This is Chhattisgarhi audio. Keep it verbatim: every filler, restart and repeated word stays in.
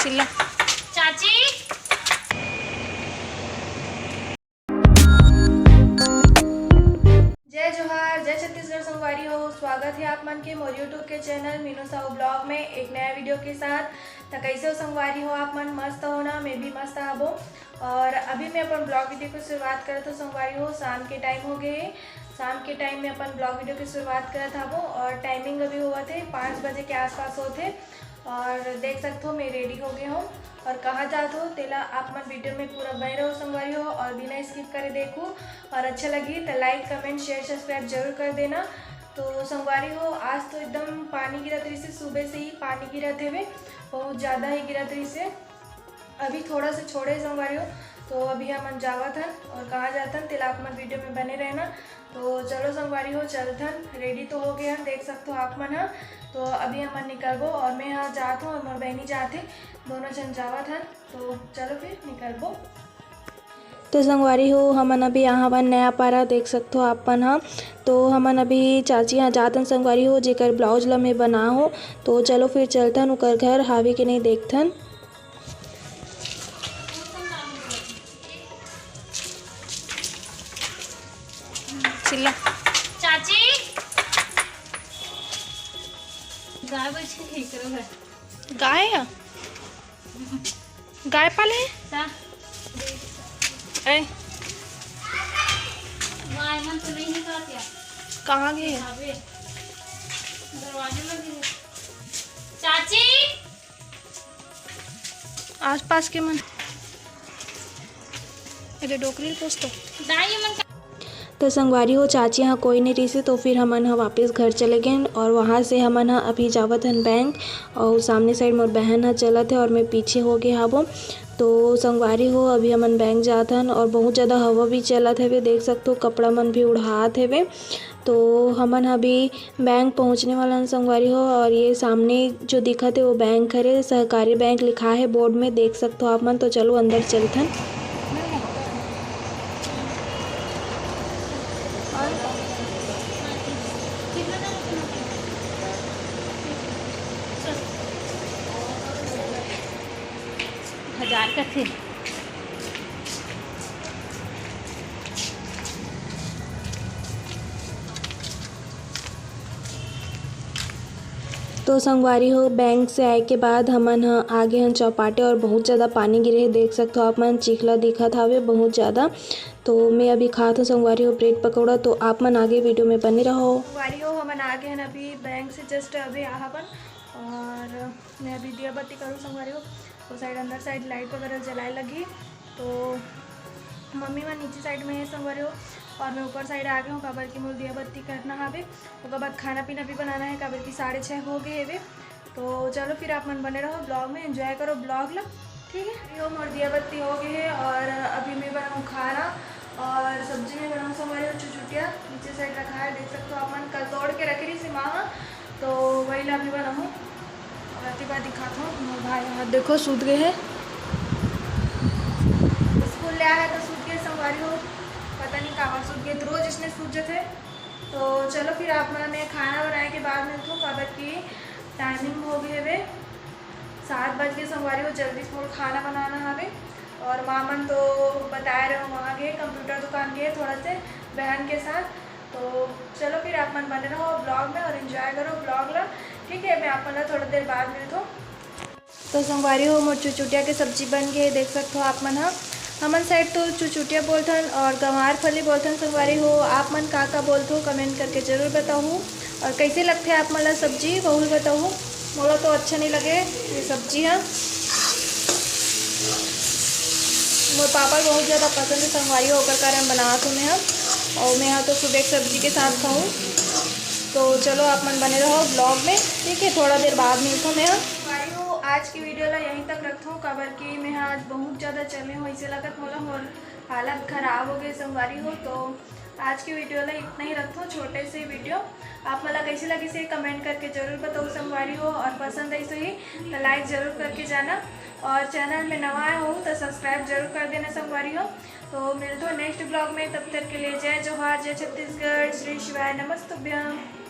चिल्ला। चाची। जय जोहार, जय छत्तीसगढ़ संगवारी हो। स्वागत है आप मन के मोर YouTube के चैनल मीनू साहू ब्लॉग में एक नया वीडियो के साथ। त कैसे हो संगवारी हो आप मन? मस्त हो ना? मैं भी मस्त हबो। और अभी मैं अपन ब्लॉग वीडियो की शुरुआत करत हूँ संगवारी हो। शाम के टाइम हो गए है, शाम के टाइम में अपन ब्लॉग वीडियो की शुरुआत करत हबो और टाइमिंग अभी होवत है पाँच बजे के आसपास होत है। और देख सकते हो मैं रेडी हो गए हूँ और कहाँ जात हो तेला आप मन वीडियो में पूरा बने रहो संगवारी हो और बिना स्किप करे देखो। और अच्छा लगी तो लाइक, कमेंट, शेयर, सब्सक्राइब जरूर कर देना। तो संगवारी हो, आज तो एकदम पानी गिरत रहिस हे, सुबह से ही पानी गिरत हेवे, बहुत ज़्यादा ही गिरत रहिस हे। अभी थोड़ा से छोड़े संगवारी हो, तो अभी हमन जावत हन और कहाँ जात हन तेला आप मन वीडियो में बने रहना। तो चलो संगवारी हो, चलथन, रेडी तो हो गए हन, देख सकते हो आप मन ह। तो अभी हमन निकलबो और मैं ह जात हूँ और मोर बहनी जात हे, दोनों झन जावत हन। तो चलो फिर निकलबो। तो संगवारी हो, हमन अभी यहाँ हवन नया पारा, देख सकते हो आप मन ह। तो हमन अभी चाची यहाँ जात हन संगवारी हो, जेकर ब्लाउज ला मैं बना हो। तो चलो फिर चलथन ओकर घर, हावे के नहीं देखथन। चिल्ला। चाची। गाय बछी ठीक रहो है। गाय है? गाय पाले है? ता। ए। गाय मन तो नहीं निकालती है। कहाँ गए है? अबे। दरवाजे लगे है। चाची। आसपास के मन। अरे डोकरी पोस तो। दाई मन का तो संगवारी हो, चाची यहाँ कोई नहीं रहिस हे, तो फिर हमन ह वापस घर चले गेन और वहाँ से हमन ह अभी जावत हन बैंक। और सामने साइड मोर बहन ह चलत हे और मैं पीछे हो गे हावो। तो संगवारी हो, अभी हमन बैंक जात हन और बहुत ज़्यादा हवा भी चलत हवे, देख सकते हो कपड़ा मन भी उड़ात हवे। तो हमन ह अभी बैंक पहुँचने वाला हन संगवारी हो। और ये सामने जो दिखत हे वो बैंक हरे, सहकारी बैंक लिखा हे बोर्ड में, देख सकते हो आप मन। तो चलो अंदर चलथन। हजार का थे। तो संगवारी हो, बैंक से आए के बाद हमन ह आगे हन चौपाटे और बहुत ज़्यादा पानी गिरे हे, देख सकते हो आप मन, चिखला दिखत हावे बहुत ज़्यादा। तो मैं अभी खात हूँ संगवारी हो ब्रेड पकौड़ा, तो आप मन आगे वीडियो में बने रहो। संगवारी हो, हमन आगे हन अभी बैंक से जस्ट अभी आ हवन और मैं अभी दिया बत्ती करूँ संगवारी हो। वो साइड अंदर साइड लाइट वगैरह जलाए लगी। तो मम्मी मन नीचे साइड में है संगवारी हो और मैं ऊपर साइड आ गई हूँ, काबर कि मोर दिया बत्ती करना हवे। ओकर बाद खाना पीना भी बनाना है, काबर कि साढ़े छः हो गए हवे। तो चलो फिर आप मन बने रहो ब्लॉग में, एंजॉय करो ब्लॉग ला, ठीक है। यो मोर दिया बत्ती हो गए है और अभी मैं बनाऊँ खाना और सब्जी में बनाऊँ संगवारी हो चुचुटिया, नीचे साइड रखा है, देख सकते हो आप मन, कल तोड़ के रखे रही माँ, तो वही ला अभी बनाऊँ। राती बार दिखात हूँ मोर भाई, यहाँ देखो सूत गए है, स्कूल ले आया तो सूत गए संगवारी हो, पता नहीं काबर सूत गए, तो रोज इसने सूत जाते। तो चलो फिर आप मन, मैं खाना बनाए के बाद मिलथूँ, काबर कि टाइमिंग हो गए हवे सात बज के संगवारी हो, जल्दी से मोर खाना बनाना हवे। और माँ मन तो बताए रहे वहाँ गए कंप्यूटर दुकान गए थोड़ा से बहन के साथ। तो चलो फिर आप मन बने रहो ब्लॉग में और एंजॉय करो ब्लॉग ला, ठीक है। मैं आप मन ला थोड़ा देर बाद मिलथूँ। तो संगवारी हो, मोर चुचुटिया के सब्जी बन गए, देख सकते हो आप मन ह। हमन साइड तो चुचुटिया बोलथन और गंवार फली बोलथन संगवारी हो। आप मन का का बोलथो कमेंट करके जरूर बताहू और कैसे लगथे आप मन ला सब्जी, वहू ल बताहू। मोला तो अच्छा नहीं लगे ये सब्जी ह। मोर पापा ल बहुत ज़्यादा पसंद है संगवारी हो, ओकर कारण बनात हूँ मैं ह। और मैं ह तो सुबह के सब्जी के साथ खाऊँ। तो चलो आप मन बने रहो ब्लॉग में, ठीक है, थोड़ा देर बाद मिलता मैं ह। संगवारी हो, आज की वीडियो ला यहीं तक रखथूँ, काबर कि मैं ह आज बहुत ज़्यादा चले हूँ, ऐसे लगत मोला मोर हालत खराब हो गई संगवारी हो। तो आज की वीडियो ला इतना ही रखथूँ, छोटे से वीडियो। आप मन ला कैसे लगिस हे कमेंट करके जरूर बताओ संगवारी हो, और पसंद आइस होही तो लाइक जरूर करके जाना, और चैनल में नवा आए हो तो सब्सक्राइब जरूर कर देना संगवारी हो। तो मिलथों नेक्स्ट ब्लॉग में, तब तक के लिए जय जोहार, जय छत्तीसगढ़, श्री शिवाय नमस्तुभ्यं।